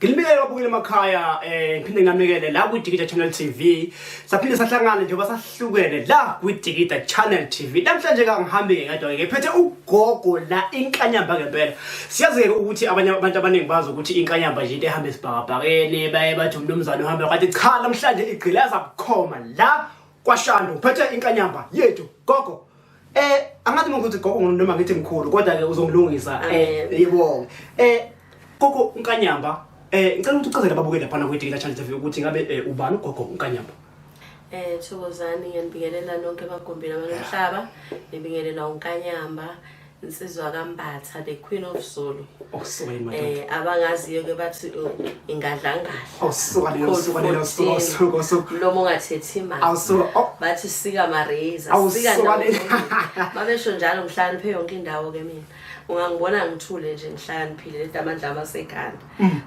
Nginibikele babukele emakhaya ngiphinde nginamukele la kwiDikida Channel TV. Saphinde sahlangana njengoba sahlukene la kwiDikida Channel TV. Namhlanje ka ngihambe ngedwa ke ngiphethe ugogo la inkanyamba ngempela. Siyazi ke ukuthi abanye abantu abaningi bazi ukuthi inkanyamba nje into ehamba esibhakabhakeni baye bathi umnumzane uhamba kanti cha namhlanje igqilaza bukhoma la kwaShandu. Ngiphethe inkanyamba yethu gogo. Angathi ukuthi gogo noma ngithi mkhulu kodwa ke uzongilungisa yebo. Gogo uNkanyamba ngicela ukuthi uchazele ababukeli lapha na kwiDikida Channel TV ukuthi ngabe ubani ugogo uNkanyamba. Thokozani, ngiyanibingelela nonke emagumbini amalomhlaba. Nibingelela uNkanyamba, insizwa kaMbatha, the Queen of Zulu. Awusuka yini madoda? Abangaziyo ke bathi ingadlangadla. Awusuka leyo, awusuka leyo, awusuka, awusuka, awusuka. Mlomo ongathethi imali. Awusuka, oh. Bathi sika mareza, Awusuka sika ndawo le. zonke. Babesho njalo ngihlakaniphe yonke indawo ke mina. Ungangibona ngithule nje ngihlakaniphile lento amandla amasekhanda.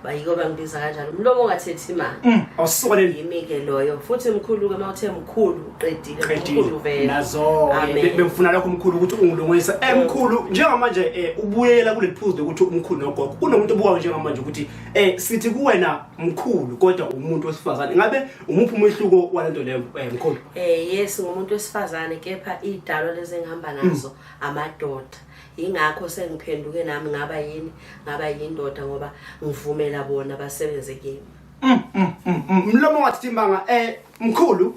Bayiko bangibiza kanjalo. Umlomo ongathethi imali. Awusuka le. Yimi ke loyo. Futhi mkhulu ke mawuthe mkhulu uqedile, mkhulu vele. Nazo Amen. bengifuna lokho mkhulu ukuthi ungilungise. Mkhulu njengamanje ubuyela kuleli phuzu lokuthi umkhulu nogogo. Kunomuntu obukayo njengamanje ukuthi sithi kuwena mkhulu kodwa umuntu wesifazane. Ngabe umuphi umehluko walento leyo mkhulu? Yes, ngumuntu wesifazane kepha idalo lezi engihamba nazo amadoda. Ingakho sengiphenduke nami ngaba yini? Ngaba yindoda ngoba ngivumela bona basebenze kimi. Mlomo wathi Timanga mkhulu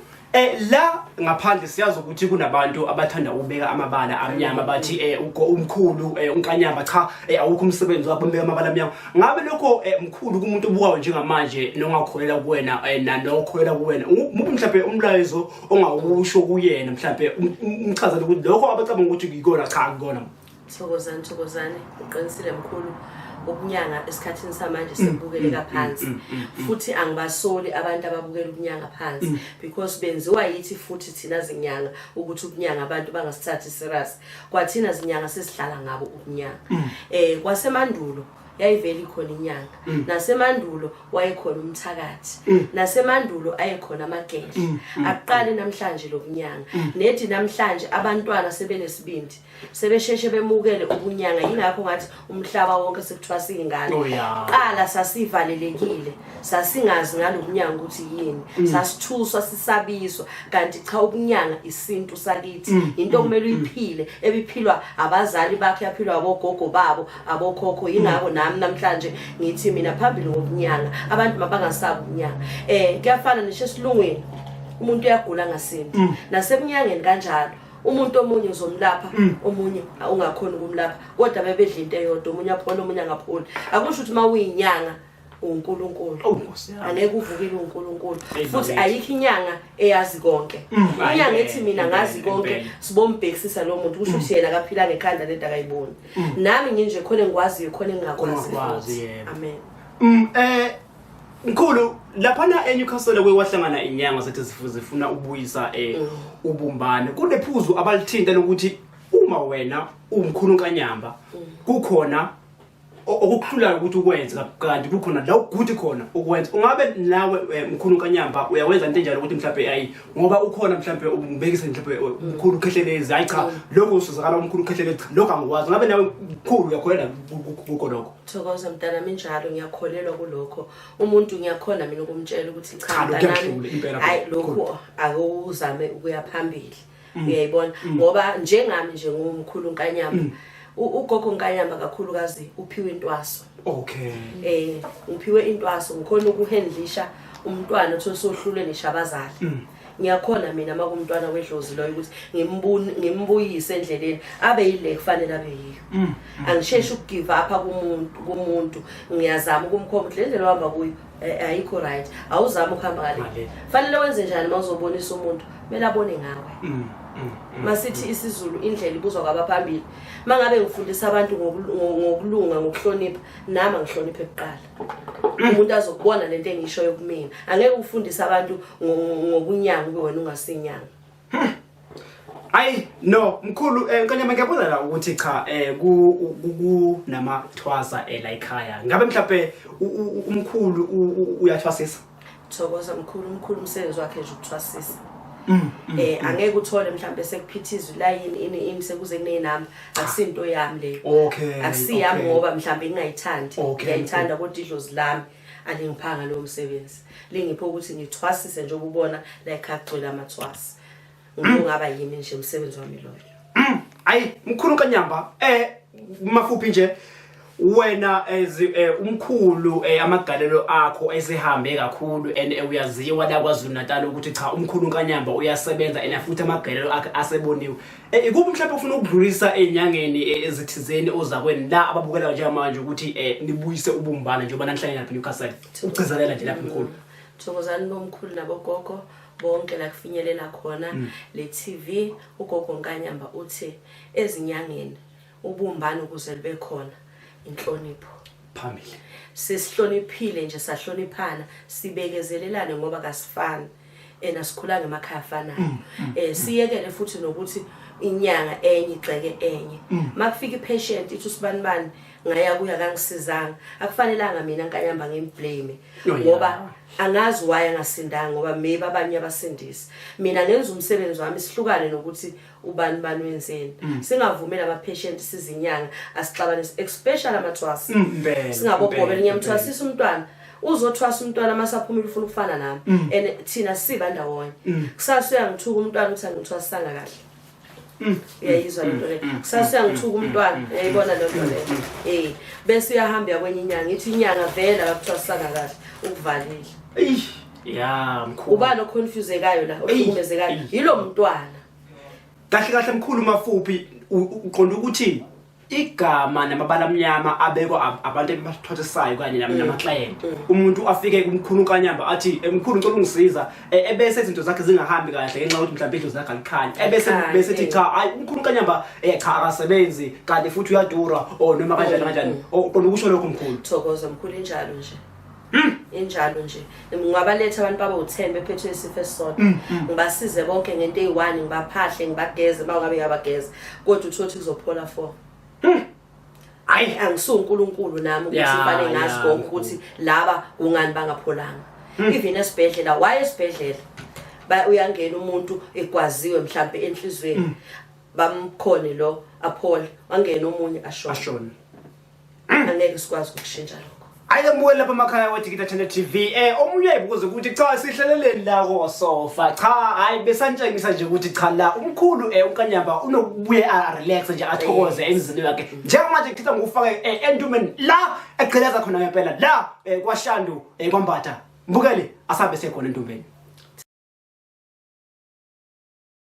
la ngaphandle siyazi ukuthi kunabantu abathanda ukubeka amabala amnyama bathi umkhulu uNkanyamba cha awukho umsebenzi wakho beka amabala amnyama. Ngabe lokho mkhulu kumuntu obukayo njengamanje nongakholelwa kuwena nanokholelwa kuwena muphi mhlawumbe umlayezo ongawusho kuyena mhlawumbe umchazele ukuthi lokho abacabanga ukuthi kuyikona cha akukona. Thokozani, thokozani, uqinisile mkhulu. Ukunyanga esikhathini samanje sekubukeleka phansi. Futhi angibasoli abantu ababukela ukunyanga phansi because benziwa yithi futhi thina zinyanga ukuthi ukunyanga abantu bangasithathi serious. Kwathina zinyanga sesihlala ngabo ukunyanga. Kwasemandulo yayivela ikhona inyanga. Nasemandulo wayekhona umthakathi. Nasemandulo ayekhona amagedla. Akuqali namhlanje lokunyanga. Nethi namhlanje abantwana sebenesibindi. Sebesheshe bemukele ukunyanga, yingakho ngathi umhlaba wonke sekuthiwa siyingane. Oh, yeah. Qala sasivalelekile, sasingazi ngalokunyanga ukuthi yini. Sasithuswa sisabiswa, kanti cha ukunyanga isintu sakithi. Into okumele uyiphile, ebiphilwa abazali bakhe, yaphilwa abogogo babo, abokhokho. Yingakho nami namhlanje ngithi mina phambili ngokunyanga, abantu mabangasabi ukunyanga. Kuyafana nisho esilungwini, umuntu uyagula ngasindi. Nasebunyangeni kanjalo. Umuntu omunye uzomlapha, omunye ungakhona ukumlapha, kodwa bebedla into eyodwa, omunye aphole, omunye angapholi. Akusho ukuthi uma uyinyanga uNkulunkulu. Oh, Nkosi yami. Angeke uvukile uNkulunkulu. Amen. Futhi ayikho inyanga eyazi konke. Inyanga ethi mina ngazi konke, sibombhekisisa lo muntu, kusho ukuthi yena akaphila ngekhanda lento akayiboni. Nami nginje khona engikwaziyo, khona engingakwazi Ongakwazi, futhi. yebo. Amen. Mkhulu laphana eNewcastle kuye kwahlangana inyanga sethi zifuna ukubuyisa ubumbane. Kunephuzu abalithinta lokuthi uma wena umkhulu uNkanyamba kukhona okukuhlulayo ukuthi ukwenze kanti kukhona la ugude khona ukwenza. Ungabe nawe mkhulu uNkanyamba uyawenza into enjalo ukuthi mhlawumbe ayi ngoba ukhona mhlawumbe umbekise mhlawumbe umkhulu uKhehlelezi, hayi cha lokho usizakala umkhulu uKhehlelezi, cha lokho angikwazi. Ngabe nawe mkhulu uyakholelwa kukho lokho? Thokoza mntana, minjalo ngiyakholelwa kulokho. Umuntu ngiyakhona mina ukumtshela ukuthi cha, Cha, lokhu mntanami, kuyadlula impela, hayi, mkhulu. lokhu akuzame ukuya phambili. Uyayibona? Ngoba njengami nje ngumkhulu uNkanyamba. Ugogo uNkanyamba kakhulukazi uphiwe intwaso. Ngiphiwe intwaso, ngikhona ukuhandlisha umntwana othe sohlulwe nisho abazali. Ngiyakhona mina makumntwana wedlozi loyo ukuthi ngimbuyise endleleni abe yile kufanele abe yiyo. Angisheshi ukugive up kumuntu, ngiyazama ukumkhomba ukuthi le ndlela ohamba kuyo ayikho right. Awuzami ukuhamba ngale. Ngale. Fanele wenze njani uma uzobonisa umuntu? Kumele abone ngawe. Masithi isiZulu indlela ibuzwa kwabaphambili. Mangabe ngifundisa abantu ngokulunga, ngokuhlonipha, nami angihloniphe kuqala. Umuntu azokubona lento engishoyo kumina. Angeke ufundise abantu ngokunyanga ube wena ungasinyanga. Ayi no mkhulu Nkanyamba ngiyabona la ukuthi cha kunamathwasa la ekhaya. Ngabe mhlawumbe umkhulu uyathwasisa? Thokoza mkhulu, umkhulu umsebenzi wakhe nje ukuthwasisa. Angeke uthole mhlawumbe sekuphithizwa ilayini ini ini sekuze kunenamba, akusinto yami leyo. Akusiyami ngoba mhlawumbe ngingayithandi. Ngiyayithanda kodwa idlozi lami Alingiphanga lowo msebenzi, lingiphe ukuthi ngithwasise njengoba ubona la ekhaya kugcwele amathwasa. Ngingaba yimi nje, umsebenzi wami loyo. Ayi mkhulu Nkanyamba, mafuphi nje wena as umkhulu, amagalelo akho esehambe kakhulu and uyaziwa la KwaZulu Natal ukuthi cha, umkhulu Nkanyamba uyasebenza and futhi amagalelo akhe aseboniwe. Ikuphi mhlawumbe ufuna ukudlulisa ezinyangeni ezithizeni ozakweni la ababukela njengamanje ukuthi nibuyise ubumbano njengoba nanhlangene lapha eNewcastle? Ugcizelela nje lapha, mkhulu. Thokozani bomkhulu nabogogo bonke la kufinyelela khona le TV. Ugogo Nkanyamba uthi ezinyangeni ubumbano ukuze libe khona, inhlonipho phambili. Sisihloniphile nje, sahloniphana, sibekezelelane ngoba kasifani and asikhulanga emakhaya afanayo. Siyekele futhi nokuthi inyanga enye igxeke enye. Makufika i-patient ithi usibanibani ngaya kuya kangisizanga, akufanelanga mina Nkanyamba ngimblame ngoba angazi why angasindanga, ngoba maybe abanye abasindisi. Mina ngenza umsebenzi wami, sihlukane nokuthi ubani bani wenzeni. Singavumeli ama-patient, sizinyanga asixabanise, especially amathwasa. Singabogobela. Ngiyamthwasisa umntwana, uzothwasa umntwana masaphumile ufuna ukufana nami and thina siba ndawonye. Kusasa uyangithuka umntwana ukuthi angithwasisanga kahle. Uyayizwa lento leyo? Kusasa uyangithuka umntwana, uyayibona lento leyo? Bese uyahamba yakwenye inyanga, ithi inyanga vele akakuthwasisanga kahle, ukuvalile. Eyi ya mkhulu. Ubani oconfusekayo la, ohlukumezekayo? Yilo mntwana. Kahle kahle mkhulu, mafuphi uqonda ukuthi igama namabala amnyama abekwa abantu abathwasisayo kanye nama-client. Umuntu afike kumkhulu Nkanyamba athi, "Mkhulu, ngicela ungisiza," ebese izinto zakhe zingahambi kahle ngenxa yokuthi mhlawumbe idlozi zakhe alikhanyi, ebese Alikhanyi, bese ethi cha, hayi, umkhulu Nkanyamba cha, akasebenzi kanti futhi uyadura or noma kanjani kanjani. Oh, uqonda ukusho lokho, mkhulu? Thokoza mkhulu, injalo nje, injalo nje. Ngingabaletha abantu babe u-10 bephethwe isifo esisodwa, ngibasize bonke ngento eyi-one, ngibaphahle, ngibageze uma ngabe ngiyabageza, kodwa uthole ukuthi kuzophola four. Hayi. Angisuwunkulunkulu nami ukuthi kufanele ngazi konke ukuthi laba kungani bangapholanga. Even esibhedlela, why esibhedlela uyangena umuntu egwaziwe mhlambe enhlizweni, bamkhone lo aphole, wangena omunye ashone. Ashona. Angeke sikwazi ukushintsha lokho. Hayi ke mbukeli lapha emakhaya weDikita Channel TV, omunye uyayibuza ukuthi cha, sihleleleni la kosofa. Cha, hayi, besantshengisa nje ukuthi cha, la umkhulu uNkanyamba unokubuye a relax nje, athokoze emzini wakhe. Njengamanje ngithatha ngikufake entumeni la egqileza khona ngempela la kwaShandu, kwaMbatha. Mbukeli, asabe sekhona entumbeni.